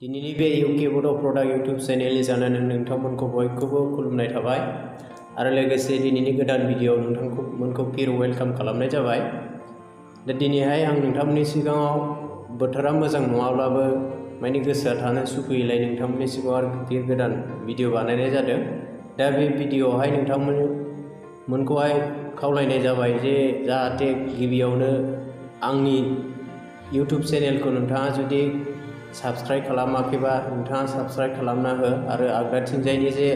दिनैनि बे UK board product YouTube चेनेलनि जानानै नोंथांमोनखौ बयखौबो खुलुमनाय थाबाय आरो लोगोसे दिनैनि गोदान भिडिअ नोंथांमोनखौ फिर वेलकाम खालामनाय जाबाय। दा दिनैहाय आं नोंथांमोननि सिगाङाव बोथोरा मोजां नङाब्लाबो माने गोसोआ थानो सुखुयैलाय नोंथांमोननि सिगाङाव आरो फिर गोदान भिडिअ बानायनाय जादों। दा बे भिडिअआवहाय नोंथांमोनखौहाय खावलायनाय जाबाय जे जाहाथे गिबियावनो आंनि यूट्यूब चेनेलखौ नोंथाङा जुदि साबस्क्राइब खालामाखैबा नोंथाङा साबस्क्राइब खालामना हो आरो आगदाथिंजायनि जे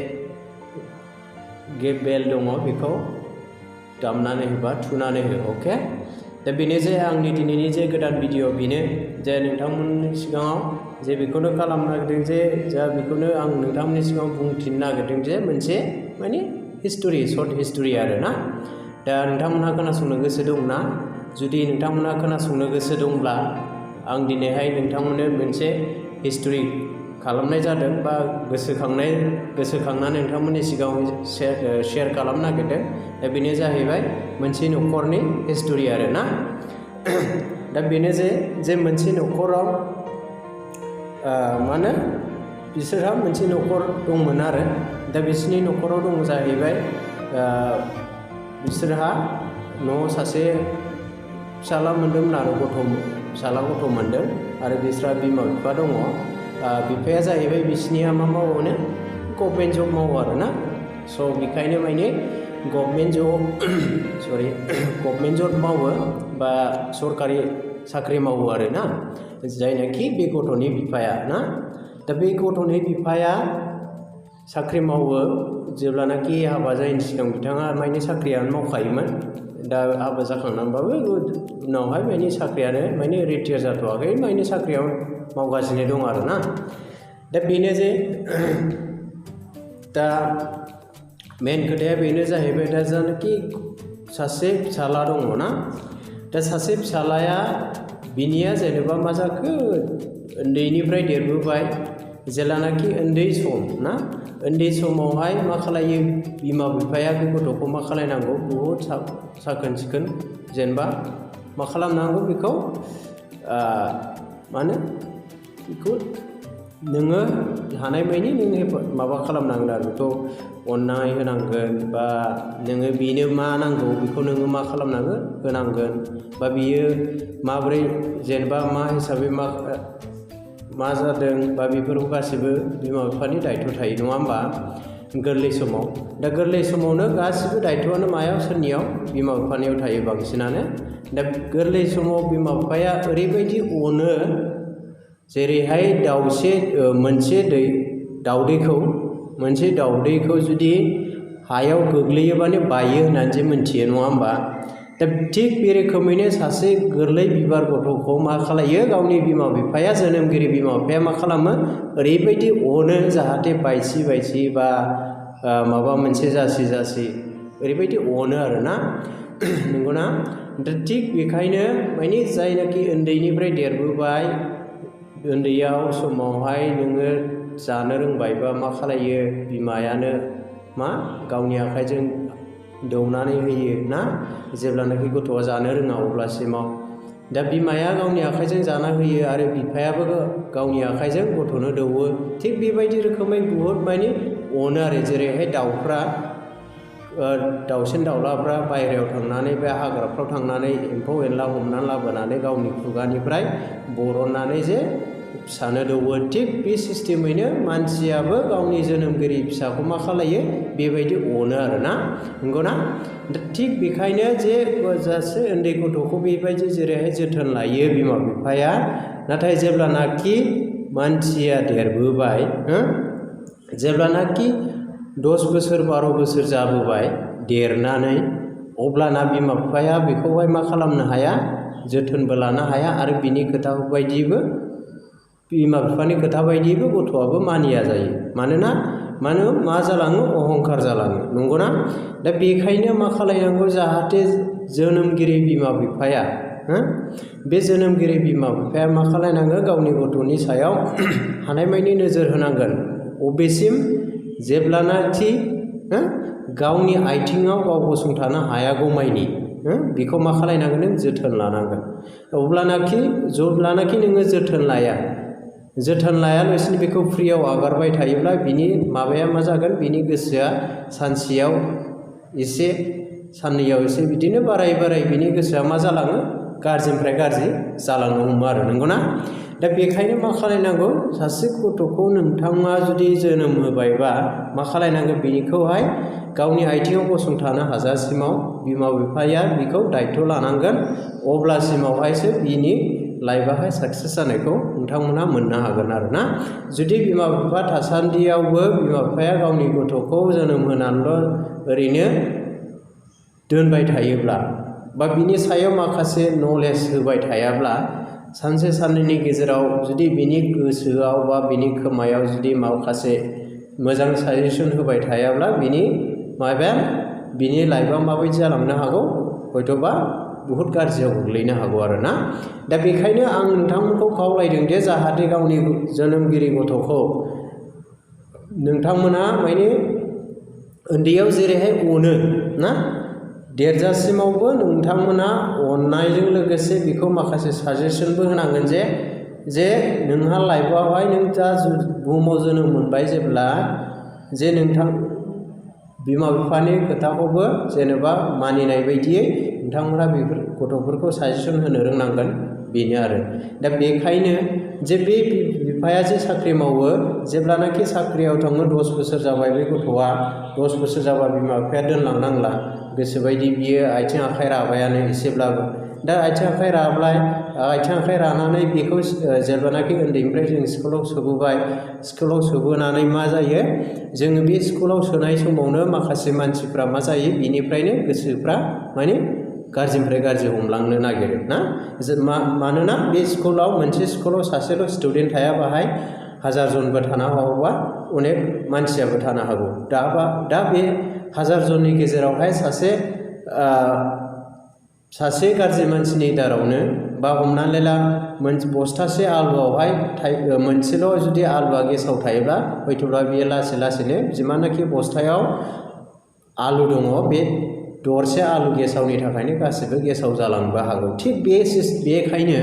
बेल दङ बेखौ दामनानै होबा थुनानै हो। अके, दा बेनो जे आंनि दिनैनि जे गोदान भिडिअ बेनो जे नोंथांमोननि सिगाङाव जे बेखौनो खालामनो नागिरदों जे बेखौनो आं नोंथांमोननि सिगाङाव बुंथिनो नागिरदों जे मोनसे माने हिस्टरि सर्ट हिस्टरि आरोना। दा नोंथांमोनहा खोनासंनो गोसो दंना? जुदि नोंथांमोनहा खोनासंनो गोसो दंब्ला आं दिनैहाय नोंथांमोननो मोनसे हिस्टरि खालामनाय जादों बा गोसोखांनानै नोंथांमोननि सिगाङाव शेयार खालामनो नागिरदों। दा बेनो जाहैबाय मोनसे न'खरनि हिस्टरि आरोना। दा बेनो जे मोनसे न'खराव मा होनो बिसोरहा मोनसे न'खर दंमोन आरो दा बिसोरनि न'खराव दं जाहैबाय बिसोरहा न'आव सासे फिसाला मोन्दोंमोन आरो फिसाला गथ' मोन्दों आरो बिस्रा बिमा बिफा दङ। बिफाया जाहैबाय बिसनिया मा मावोनो गभर्नमेन्ट जब मावो आरोना। स' बेखायनो माने गभर्नमेन्ट जब मावो बा सरकारि साख्रि मावो आरोना, जायनाखि बे गथ'नि बिफाया ना। दा बे गथ'नि बिफाया साख्रि मावो जेब्लानाखि हाबा जायैनि सिगां बिथाङा माने साख्रियानो मावखायोमोन। दा हाबा जाखांनानैबाबो उनावहाय माने साख्रियानो माने रिटायार जाथ'वाखै, माने साख्रियाव मावगासिनो दं आरोना। दा बेनो जे दा मेन खोथाया बेनो जाहैबाय दा जानाखि सासे फिसाला दङ ना। दा सासे फिसालाया बिनिया जेनेबा मा जाखो उन्दैनिफ्राय देरबोबाय, जेलानाखि उन्दै सम ना, उन्दै समावहाय मा खालायो बिमा बिफाया बे गथ'खौ मा खालायनांगौ बहुद साखोन सिखोन जेनेबा मा खालामनांगौ बेखौ मा होनो बेखौ नोङो हानायमानि नोङो माबा खालामनांगोन आरो बेखौ अननाय होनांगोन बा नोङो बेनो मा नांगौ बेखौ नोङो मा खालामनांगोन होनांगोन बा बियो माबोरै जेनेबा मा हिसाबै मा जादों बा बेफोरखौ गासैबो बिमा बिफानि दायथ' थायो नङा होमबा गोरलै समाव। दा गोरलै समावनो गासिबो दायथ'आनो मायाव सोरनियाव बिमा बिफानियाव थायो बांसिनानो। दा गोरलै समाव बिमा बिफाया ओरैबायदि अनो जेरैहाय मोनसे दाउदैखौ जुदि हायाव गोग्लैयोबानो बायो होननानै जे मिथियो नङा होमबा। दा थिग बे रोखोमैनो सासे गोरलै बिबार गथ'खौ मा खालायो गावनि बिमा बिफाया, जोनोमगिरि बिमा बिफाया मा खालामो ओरैबायदि अनो जाहाथे बायसि बा माबा मोनसे जासि ओरैबायदि अनो आरोना, नंगौना। दा थिग बेखायनो माने जायनाखि उन्दैनिफ्राय देरबोबाय, उन्दैयाव समावहाय नोङो जानो रोंबाय बा मा खालायो बिमायानो मा गावनि आखाइजों दौनानै होयो ना, जेब्लानाखि गथ'आ जानो रोङा अब्लासिमाव। दा बिमाया गावनि आखाइजों जाना होयो आरो बिफायाबो गावनि आखाइजों गथ'नो दौवो। थिग बेबायदि रोखोमै बुहुद माने अनो आरो जेरैहाय दाउसिन दाउलाफ्रा बायहेरायाव थांनानै बे हाग्राफ्राव थांनानै एम्फौ एनला हमनानै लाबोनानै गावनि खुगानिफ्राय बरननानै जे फिसानो दौवो। थिग बे सिस्टेमैनो मानसियाबो गावनि जोनोमगिरि फिसाखौ मा खालायो बेबायदि अनो आरोना, नंगौना। दा थिग बेखायनो जे जासे उन्दै गथ'खौ बेबायदि जेरैहाय जोथोन लायो बिमा बिफाया, नाथाय जेब्लानाखि मानसिया देरबोबाय, जेब्लानाखि 10 बोसोर 12 बोसोर जाबोबाय देरनानै, अब्लाना बिमा बिफाया बेखौहाय मा खालामनो हाया, जोथोनबो लानो हाया आरो बिनि खोथा बायदियैबो बिमा बिफानि खोथा बायदियैबो गथ'आबो मानिया जायो। मानोना मा जालाङो अहंखार जालाङो, नंगौना। दा बेखायनो मा खालायनांगौ जाहाथे जोनोमगिरि बिमा बिफाया बे जोनोमगिरि बिमा बिफाया मा खालायनांगौ गावनि गथ'नि सायाव हानायमानि नोजोर होनांगोन। अबेसिम जेब्लानाखि गावनि आथिङाव गाव गसंथानो हायागौमानि बेखौ मा खालायनांगोन नों जोथोन लानांगोन। जेब्लानाखि नोङो जोथोन लाया जोथोन लायालासिनो बेखौ फ्रियाव आगारबाय थायोब्ला बिनि माबाया मा जागोन, बिनि गोसोआ सानसेयाव एसे साननैयाव एसे बिदिनो बाराय बाराय बिनि गोसोआ मा जालाङो, गाज्रिनिफ्राय गाज्रि जालांनो हमो आरो, नंगौना? दा बेखायनो मा खालायनांगौ, सासे गथ'खौ नोंथाङा जुदि जोनोम होबायबा मा खालायनांगौ, बेखौहाय गावनि आथिङाव गसंथानो हाजासिमाव बिमा बिफाया बिखौ दायथ' लानांगोन। अब्लासिमावहायसो बिनि लाइफआहाय साक्सेस जानायखौ नोंथांमोना मोननो हागोन आरो ना। जुदि बिमा बिफा थासान्दियावबो बिमा बिफाया गावनि गथ'खौ जोनोम होनानैल' ओरैनो दोनबाय थायोब्ला बा बिनि सायाव माखासे नलेज होबाय थायाब्ला, सानसे साननैनि गेजेराव जुदि बिनि गोसोआव बा बिनि खोमायाव जुदि माखासे मोजां साजेसन होबाय थायाब्ला बिनि लाइफआ माबायदि जालांनो हागौ, हयथ'बा बुहुत गाज्रियाव गोग्लैनो हागौ आरो ना। दा बेखायनो आं नोंथांमोनखौ खावलायदों दे जाहाथे गावनि जोनोमगिरि गथ'खौ नोंथांमोना माने उन्दैयाव जेरैहाय अनो ना, देरजासिमावबो नोंथांमोना अननायजों लोगोसे बेखौ माखासे साजेसनबो होनांगोन जे नोंहा लाइफआवहाय नों दा बुहुमाव जोनोम मोनबाय जेब्ला, जे नोंथां बिमा बिफानि खोथाखौबो जेनेबा मानिनाय बायदियै नोंथांमोना बेफोर गथ'फोरखौ साजेसन होनो रोंनांगोन, बेनो आरो। दा बेखायनो जे बे बिफाया जे साख्रि मावो, जेब्लानाखि साख्रियाव थाङो 10 बोसोर जाबाय बे गथ'आ, 10 बोसोर जाबा बिमा बिफाया दोनलांनांला, गोसोबायदि बियो आथिं आखाइ राबायानो एसेब्लाबो। दा आथिं आखाइ रानानै बेखौ जेब्लानाखि उन्दैनिफ्राय जों स्कुलाव सोबोबाय, स्कुलाव सोबोनानै मा जायो, जोङो बे स्कुलाव सोनाय समावनो माखासे मानसिफ्रा मा जायो, बिनिफ्रायनो गोसोफ्रा माने गाज्रिनिफ्राय गाज्रि हमलांनो नागिरो ना। मानोना बे स्कुलाव, मोनसे स्कुलाव सासेल' स्टुडेन्ट थाया, बाहाय 1000 जनबो थानो हागौबा अनेक मानसियाबो थानो हागौ। दा बे 1000 जननि गेजेरावहाय सासे गाज्रि मानसिनि दारावनो, बा हमनानै ला बस्थासे आलुआवहाय मोनसेल' जुदि आलुआ गेसाव थायोब्ला हयथ'ब्ला बियो लासै लासैनो जिमानखि बस्थायाव आलु दङ, बे दरसे आलु गेसावनि थाखायनो गासिबो गेसाव जालांनोबो हागौ। थिग बेखायनो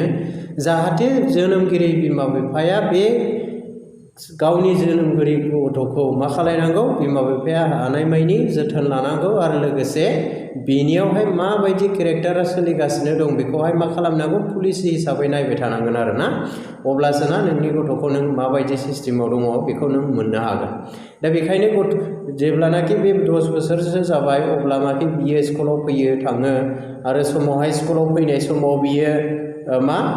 जाहाथे जोनोमगिरि बिमा बिफाया बे गावनि जोनोमगिरि गथ'खौ मा खालायनांगौ, बिमा बिफाया हानायमानि जोथोन लानांगौ आरो लोगोसे बेनियावहाय माबायदि केरेक्टारा सोलिगासिनो दं बेखौहाय मा खालामनांगौ, पुलिस हिसाबै नायबाय थानांगोन आरो ना। अब्लासोना नोंनि गथ'खौ नों माबायदि सिस्टेमाव दङ बेखौ नों मोननो हागोन। दा बेखायनो जेब्लानाखि बे 10 बोसोरसो जाबाय, अब्लानाखि बियो स्कुलाव फैयो थाङो, आरो समावहाय स्कुलाव फैनाय समाव बियो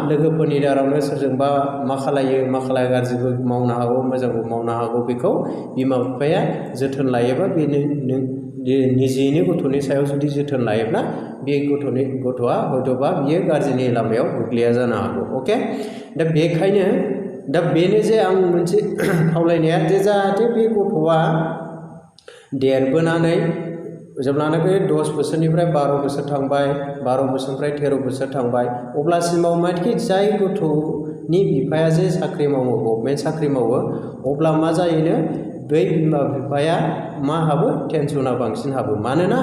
लोगोफोरनि दारावनो सोरजोंबा मा खालाया गाज्रिबो मावनो हागौ, मोजांबो मावनो हागौ, बेखौ बिमा बिफाया जोथोन लायोबा बेनो निजेयैनो गथ'नि सायाव जुदि जोथोन लायोब्ला बे गथ'आ हयथ'बा बियो गाज्रिनि लामायाव गोग्लैया जानो हागौ। अके, दा बेखायनो बेनो जे आं मोनसे खावलायनाया, जे जाहाथे बे गथ'आ देरबोनानै जेब्लानाखि 10 बोसोरनिफ्राय 12 बोसोर थांबाय, 12 बोसोरनिफ्राय 13 बोसोर थांबाय, अब्लासिमाव मानखि जाय गथ'नि बिफाया जे साख्रि मावो, गभर्नमेन्ट साख्रि मावो, अब्ला मा जायोनो, बै बिमा बिफाया मा हाबो, टेनसना बांसिन हाबो। मानोना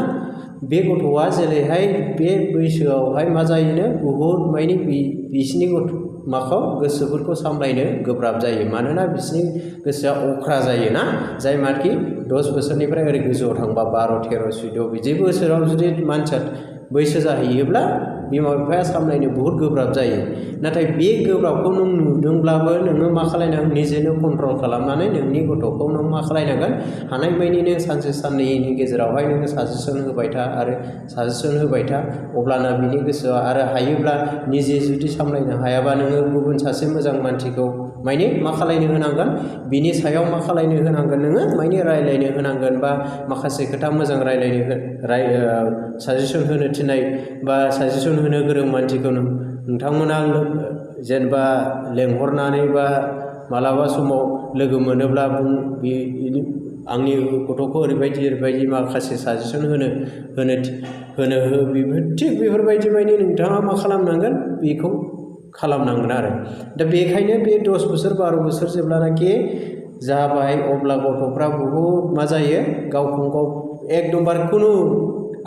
बे गथ'आ जेरैहाय बे बैसोआवहाय मा जायोनो, बुहुद माने बिसिनि गोसोफोरखौ सामलायनो गोब्राब जायो। मानोना बिसिनि गोसोआ अख्रा जायोना, जाय मानखि 10 बोसोरनिफ्राय ओरै गोजौआव थांबा 12, 13, 14 बिदि बोसोराव जुदि मानसिया बैसो जाहैयोब्ला बिमा बिफाया सामलायनो बुहुद गोब्राब जायो। नाथाय बे गोब्राबखौ नों नुदोंब्लाबो नोङो मा खालायनांगोन, निजेनो कन्ट्रल खालामनानै नोंनि गथ'खौ नों मा खालायनांगोन, हानायमानि नों सानसे साननैनि गेजेरावहाय नोङो साजेसन होबाय था, अब्लाना बिनि गोसोआ, आरो हायोब्ला निजे जुदि सामलायनो हायाबा नोङो गुबुन सासे मोजां मानसिखौ माने मा खालायनो होनांगोन, बिनि सायाव मा खालायनो होनांगोन, नोङो माने रायलायनो होनांगोन, बा माखासे खोथा मोजां साजेसन होनो थिननाय बा साजेसन होनो गोरों मानसिखौ नोंथांमोना जेनेबा लेंहरनानै बा मालाबा समाव लोगो मोनोब्ला आंनि गथ'खौ ओरैबायदि माखासे साजेसन थिग बेफोरबायदि माने नोंथाङा मा खालामनांगोन, बेखौ खालामनांगोन आरो। दा बेखायनो बे 10 बोसोर 12 बोसोर जेब्लानाखि जाबाय, अब्ला गथ'फ्रा बुहुद मा जायो, गावखौ गाव एकदमबारे खुनु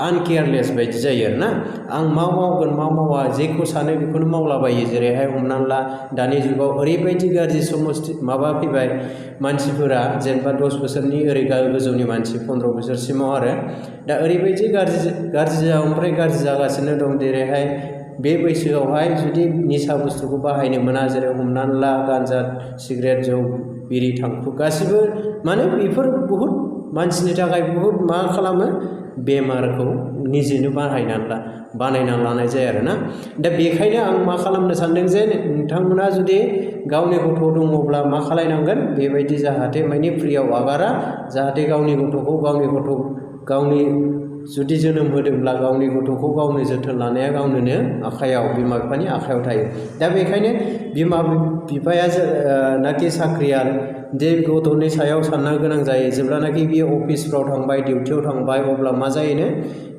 आनकेयारलेस बायदि जायो आरोना आं मा मावगोन मा मावा जेखौ सानो बेखौनो मावलाबायो जेरैहाय हमनानै ला दानि जुगाव ओरैबायदि गाज्रि समस्ति माबा फैबाय मानसिफोरा जेनेबा 10 बोसोरनि ओरै गोजौनि मानसि 15 बोसोरसिमाव आरो दा ओरैबायदि गाज्रि ओमफ्राय गाज्रि जागासिनो दं जेरैहाय बे बैसोआवहाय जुदि निसा बुस्थुखौ बाहायनो मोना जेरै हमनानै ला गान्जा सिगारेट जौ बिरि थांखु गासिबो माने बेफोर बहुद मानसिनि थाखाय बहुद मा खालामो बेमारखौ निजेनो बानायना लानाय जायो आरोना दा बेखायनो आं मा खालामनो सानदों जे नोंथांमोना जुदि गावनि गथ' दङब्ला मा खालायनांगोन बेबायदि जाहाथे माने फ्रियाव आगारा जाहाथे गावनि गथ'खौ गावनि जुदि जोनोम होदोंब्ला गावनि गथ'खौ गावनो जोथोन लानाया गावनोनो आखायाव बिमा बिफानि आखायाव थायो दा बेखायनो बिमा बिफाया नाखि साख्रियाल जे गथ'नि सायाव साननो गोनां जायो जेब्लानाखि बियो अफिसफ्राव थांबाय डिउटियाव थांबाय अब्ला मा जायोनो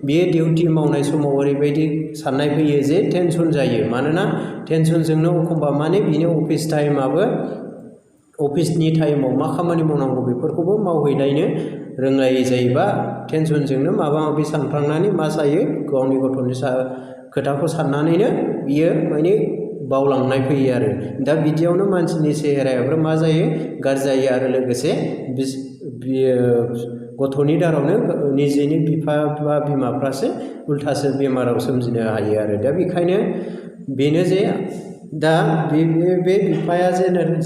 बियो डिउटि मावनाय समाव ओरैबायदि साननाय फैयो जे टेनसन जायो मानोना टेनसनजोंनो एखमबा माने बिनि अफिसनि टाइमाव मा खामानि मावनांगौ बेफोरखौबो मावहैलायनो रोंलायै जायोबा टेनसनजोंनो माबा माबि सानफ्लांनानै मा जायो गावनि गथ'नि खोथाखौ साननानैनो बियो माने बावलांनाय फैयो आरो दा बिदियावनो मानसिनि सेहेरायाबो मा जायो गाज्रि जायो आरो लोगोसे गथ'नि दारावनो निजेनि बिफा बा बिमाफ्रासो उल्थासो बेमाराव सोमजिनो हायो आरो दा बेखायनो बेनो जे दा बे बिफाया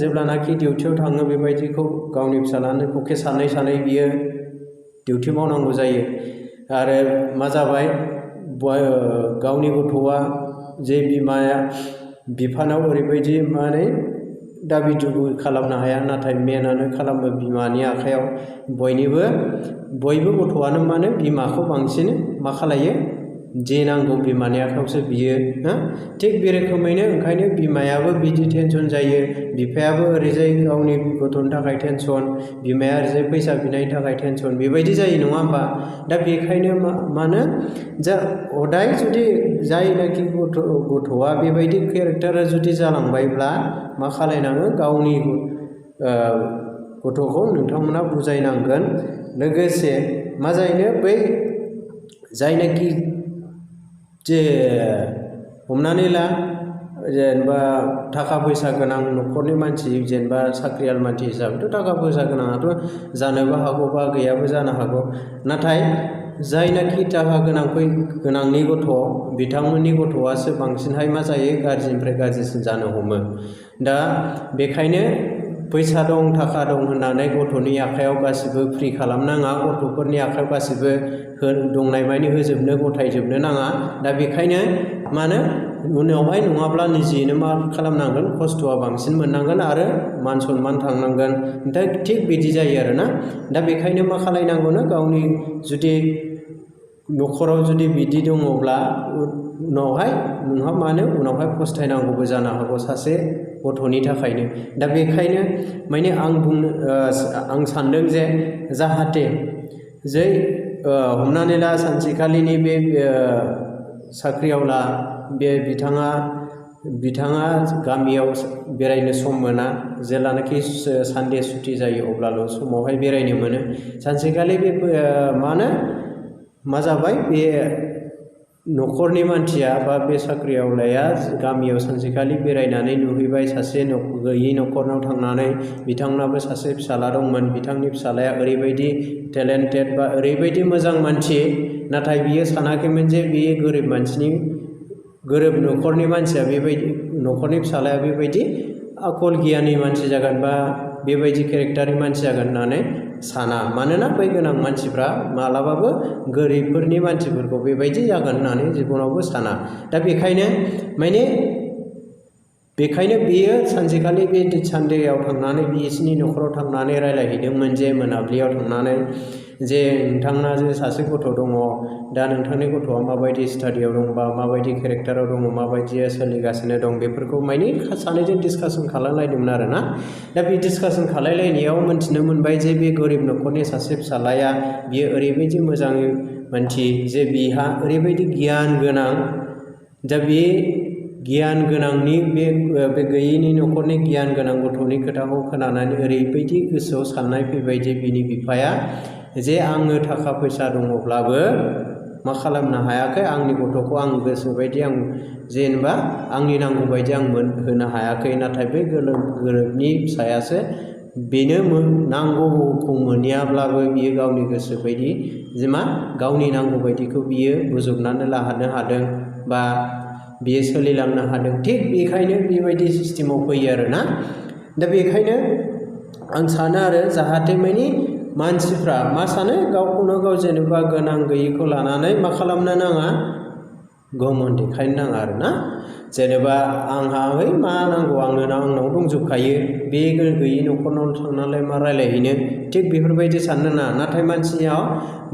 जेब्लानाखि डिउटियाव थाङो बेबायदिखौ गावनि फिसालानो पक्षे सानै बियो डिउटि मावनांगौ जायो आरो मा जाबाय गावनि गथ'आ जे बिमाया बिफानाव ओरैबायदि माने दाबि दुबि खालामनो हाया नाथाय मेनानो खालामो बिमानि आखायाव बयबो गथ'आनो माने बिमाखौ बांसिन मा खालायो जे नांगौ बिमानि आखायावसो बियो थिग बे रोखोमैनो ओंखायनो बिमायाबो बिदि टेनसन जायो बिफायाबो ओरैजाय गावनि गथ'नि थाखाय टेनसन बिमाया ओरैजाय फैसा बिनायनि थाखाय टेनसन बेबायदि जायो नङा होमबा दा बेखायनो मानो हदाय जुदि जायनाखि गथ'आ बेबायदि केरेक्टारा जुदि जालांबायब्ला मा खालायनाङो गावनि गथ'खौ नोंथांमोना बुजायनांगोन लोगोसे मा जायोनो बै जायनाखि जे हमनानै ला जेनेबा थाखा फैसा गोनां न'खरनि मानसि जेनेबा साख्रियाल मानसि हिसाबैथ' थाखा फैसा गोनाङाथ' जानोबो हागौ बा गैयाबो जानो हागौ नाथाय जायनाखि थाखा गोनांनि गथ' बिथांमोननि गथ'आसो बांसिनहाय मा जायो गाज्रिनिफ्राय गाज्रिसिन जानो हमो दा बेखायनो फैसा दं थाखा दं होननानै गथ'नि आखायाव गासिबो फ्रि खालामनाङा गथ'फोरनि आखायाव गासिबो दंनाय मानि होजोबनो गथायजोबनो नाङा दा बेखायनो मानो उनावहाय नङाब्ला निजेनो मा खालामनांगोन खस्थ'आ बांसिन मोननांगोन आरो मान सनमान थांनांगोन दा थिग बिदि जायो आरोना दा बेखायनो मा खालायनांगौनो गावनि जुदि न'खराव जुदि बिदि दङब्ला उनावहाय फस्थायनांगौबो जानो हागौ सासे गथ'नि थाखायनो दा बेखायनो माने आं सानदों जे जाहाथे जै हमनानै ला सानसेखालिनि बे साख्रियावला बे बिथाङा गामियाव बेरायनो सम मोना जेब्लानाखि सानडे सुटि जायो अब्लाल' समावहाय बेरायनो मोनो सानसेखालि बे मा जाबाय बे न'खरनि मानसिया बा बे साख्रियावलाया गामियाव सानसेखालि बेरायनानै नुहैबाय सासे गैयि न'खरनाव थांनानै बिथांनाबो सासे फिसाला दंमोन बिथांनि फिसालाया ओरैबायदि टेलेन्टेड बा ओरैबायदि मोजां मानसि नाथाय बियो सानाखैमोन जे बियो गोरिब न'खरनि मानसिया बेबायदि न'खरनि फिसालाया बेबायदि आखल गियानि मानसि जागोन बा बेबायदि केरेक्टारनि मानसि जागोन होननानै साना मानोना बै गोनां मानसिफ्रा मालाबाबो गोरिबफोरनि मानसिफोरखौ बेबायदि जागोन होननानै जिबनावबो साना दा बेखायनो बियो सानसेखालि बे सानडेयाव थांनानै बिसिनि न'खराव थांनानै रायज्लायहैदोंमोन जे मोनाबिलियाव थांनानै जे नोंथांना जे सासे गथ' दङ दा नोंथांनि गथ'आ माबायदि स्टाडियाव दं बा माबायदि केरेक्टाराव दङ माबायदि सोलिगासिनो दं बेफोरखौ माने सानैजों डिसकासन खालामलायदोंमोन आरोना दा बे डिसकासन खालामलायनायाव मोनथिनो मोनबाय जे बे गोरिब न'खरनि सासे फिसालाया बियो ओरैबायदि मोजां मानसि जे बिहा ओरैबायदि गियान गोनां दा बे गियान गोनांनि बे गैयैनि न'खरनि गियान गोनां गथ'नि खोथाखौ खोनानानै ओरैबायदि गोसोआव साननाय फैबाय जे बिनि बिफाया जे आङो थाखा फैसा दङब्लाबो मा खालामनो हायाखै, आंनि गथ'खौ आं गोसो बायदि आं जेनेबा आंनि नांगौ बायदि आं होनो हायाखै। नाथाय बे गोरिबनि फिसायासो बेनो नांगौखौ मोनैयाब्लाबो बियो गावनि गोसो बायदि गावनि नांगौ बायदिखौ बियो बोजबनानै लानो हादों बा बियो सोलिलांनो हादों। थिग बेखायनो बेबायदि सिस्टेमाव फैयो आरोना। दा बेखायनो आं सानो आरो जाहाथे माने मानसिफ्रा मा सानो, गावखौनो गाव जेनेबा गोनां गैयिखौ लानानै मा खालामनो नाङा, गोमोन देखायनो नाङा आरोना। जेनेबा आंहा मा नांगौ, आंनाव दंजोबखायो, बे गैयि न'खरनाव थांनानै मा रायलायहैनो, थिग बेफोरबायदि साननो नाङा। नाथाय मानसियाव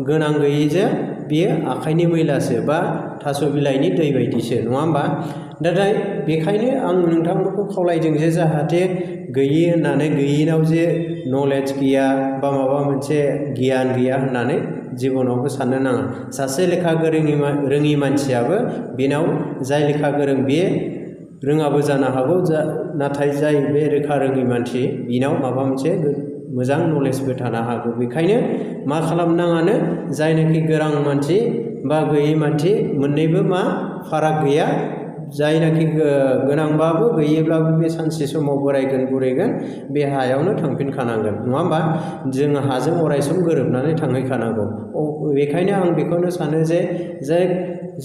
गोनां गैयिजों बियो आखाइनि मैलासो बा थास' बिलाइनि दै बायदिसो, नङा होमबा? नाथाय बेखायनो आं नोंथांमोनखौ खावलायदों जे जाहाथे गैयि होननानै, गैयिनाव जे नलेज गैया बा माबा मोनसे गियान गैया होननानै जिबनावबो साननो नाङा। सासे लेखा रोङि मानसियाबो बेनाव जाय लेखा गोरों बे रोङाबो जानो हागौ, नाथाय जाय बे लेखा रोङि मानसि बेनाव माबा मोनसे मोजां नलेजबो थानो हागौ। बेखायनो मा खालामनाङानो, जायनाखि गोनां मानसि बा गैयि मानसि मोननैबो मा फाराग गैया। जायनाखि गोनांबाबो गैयिब्लाबो बे सानसे समाव बोरायगोन बुरैगोन, बे हायावनो थांफिनखानांगोन, नङा होमबा? जोङो हाजों अरायसम गोरोबनानै थांहैखानांगौ। बेखायनो आं बेखौनो सानो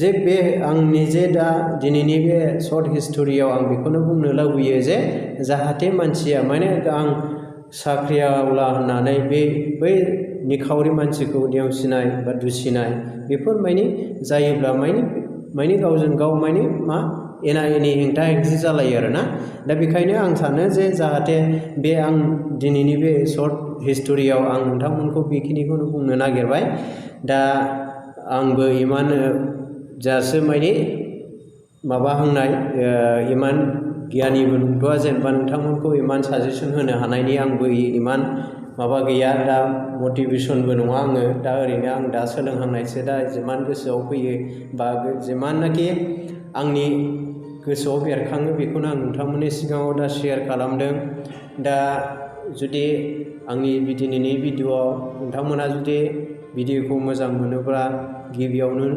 जे बे आंनि जे दा दिनैनि बे सर्ट हिस्ट'रियाव आं बेखौनो बुंनो लुबैयो जे जाहाथे मानसिया माने आं साख्रिआवला होननानै बै निखावरि मानसिखौ नेवसिनाय बा दुसिनाय बेफोर जायोब्ला गावजों गाव मा एना एनि हेंथा हेंथि जालायो आरोना। दा बेखायनो आं सानो जे जाहाथे बे आं दिनैनि बे सर्ट हिस्ट'रियाव आं नोंथांमोनखौ बेखिनिखौनो बुंनो नागिरबाय। दा आंबो इमान जासो माबा होननाय इमान गियानिबो नंथ'आ, जेनेबा नोंथांमोनखौ इमान साजेसन होनो हानायनि आंबो इमान माबा गैया, दा मटिभेसनबो नङा आङो। दा ओरैनो आं दा सोलोंहांनायसो, दा जिमान गोसोआव फैयो बा जिमाननाखि आंनि गोसोआव बेरखाङो बेखौनो आं नोंथांमोननि सिगाङाव दा शेयार खालामदों। दा जुदि आंनि दिनैनि भिडिअ'आव नोंथांमोना जुदि भिडिअ'खौ मोजां मोनोब्ला गिबियावनो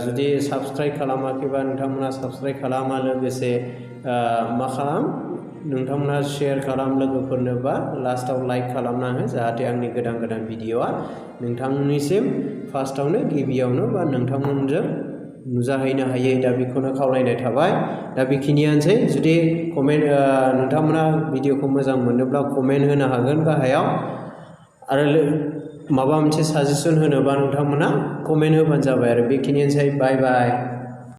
जुदि साबस्क्राइब खालामाखैबा नोंथांमोना साबस्क्राइब खालामा, लोगोसे मा खालाम, नोंथांमोना शेयार खालाम लोगोफोरनो, बा लास्टआव लाइक खालामना हो, जाहाथे आंनि गोदान भिडिअ'आ नोंथांनिसिम फार्स्टआवनो गिबियावनो बा नोंथांमोनजों नुजाहैनो हायो। दा बेखौनो खावलायनाय थाबाय। दा बेखिनियानोसै। जुदि नोंथांमोना भिडिअ'खौ मोजां मोनोब्ला कमेन्ट होनो हागोन गाहायाव, आरो माबा मोनसे साजेसन होनोबा नोंथांमोना कमेन्ट होबानो जाबाय। आरो बेखिनियानोसै। बाय बाय।